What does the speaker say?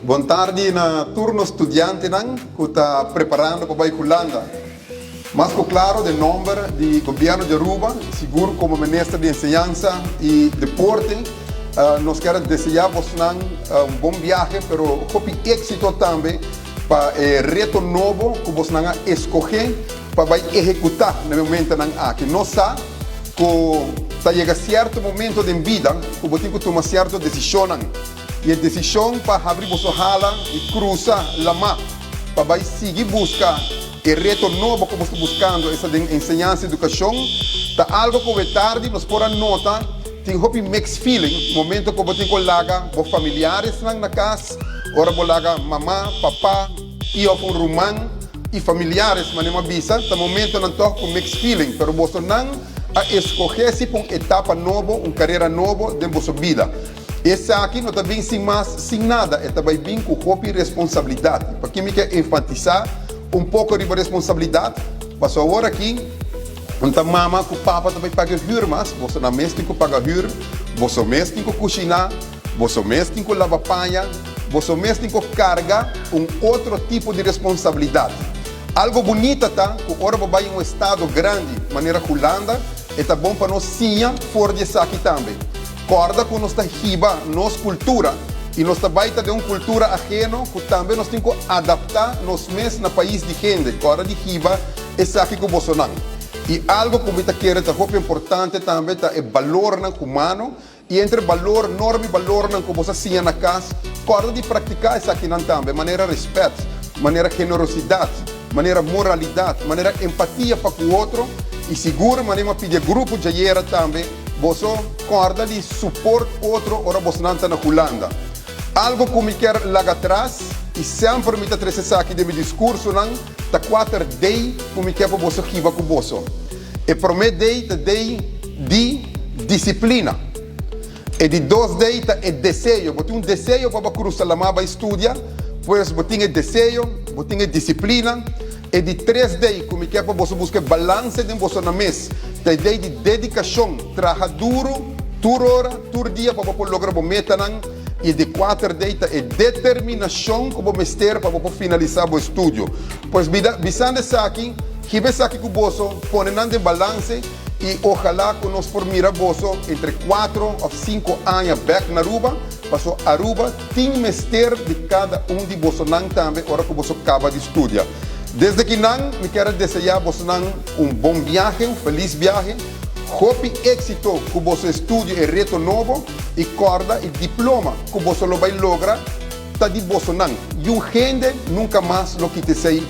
Bon tardi na tur nos studiantenan ku ta preparando pa bai Hulanda. Mas ku klaro den nòmber di Gobièrnu di Aruba, sigur komo Minister di Enseñansa i Deporte, nos kier a deseá bosnan un bon biahe pero hopi éksito tambe pa e reto nobo ku bosnan a eskohé pa bai ehekutá na e momentonan aki. Nos sa ku ta yega sierto momento den bida ku bo tin ku tuma sierto desishonnan. I e desishon pa habri boso hala i krusa lamá pa bai sigui buska e reto nobo ku boso ta buskando, esta den enseñansa i edukashon, ta algo ku we tardi nos por a nota tin hopi mixed feeling momento ku bo tin ku laga bo familiaresnan na kas, ora bo laga mama, papa i òf un ruman i familiares, manera mi a bisa, ta momentonan tòg ku mixed feeling, pero bosonan a eskohé si pa un etapa nobo, un karera nobo den boso bida. Esaki no ta bin sin mas, sin nada, e ta bai bin ku hopi responsabilidat. I p'aki mi ke enfatisá un poko riba responsabilidat, pasobra awor aki un ta mama ku papa ta bai paga hür mas, boso nan mes tin ku paga hür, boso mes tin ku kushiná, boso mes tin ku laba paña, boso mes tin ku karga un otro tipo di responsabilidat. Algo bunita ta ku ora bo bai un estado grandi manera Hulanda, e ta bon pa nos siña for di esaki tambe. Kòrda ku nos ta hiba nos kultura i nos ta bai ta den un kultura aheno ku tambe nos tin ku adaptá nos mes na pais di hende. Kòrda di hiba esaki ku bosonan. I algu ku mi ta kere ta hopi importante tambe ta e balornan humano i entre balor, norma i balornan ku boso a siña na kas, kòrda di praktiká esakinan tambe, manera rèspèt, manera generosidat, manera moralidat, manera empatia pa ku otro i sigur manera mi a pidi e grupo djayera tambe, Boso kòrda di suport otro ora bosnan ta na Hulanda. Algo ku mi kier laga atras, i semper mi ta trese esaki den mi diskursonan, ta kuater dei ku mi kier pa boso hiba ku boso. E promé dei ta dei di disiplina. E di dos dei ta e deseo. Bo tin un deseo pa bo krusa lamá bai studia, pues bo tin e deseo, bo tin e disiplina. E di tres dei ku mi ke pa boso buska e balanse den bosonan mes ta e dei di dedikashon, traha duru tur ora, tur dia pa bo por logra bo metanan. I e di kuater dei ta e determinashon ku bo mester pa bo por finalisá bo estudio. Pues bida, bisando esaki, hiba esaki ku boso, pone nan den balanse i ojalá ku nos por mira boso entre kuatro òf sinku aña bèk na Aruba, paso Aruba Tin mester di kada un di bosonan tambe ora ku boso kaba di studia. Desde kinan mi kier a deseá bosonan un bon biahe, un felis biahe, hopi éksito ku boso estudio e reto nobo i kòrda e diploma ku boso lo bai logra ta di bosonan. Yun hende nunka mas lo kita esei.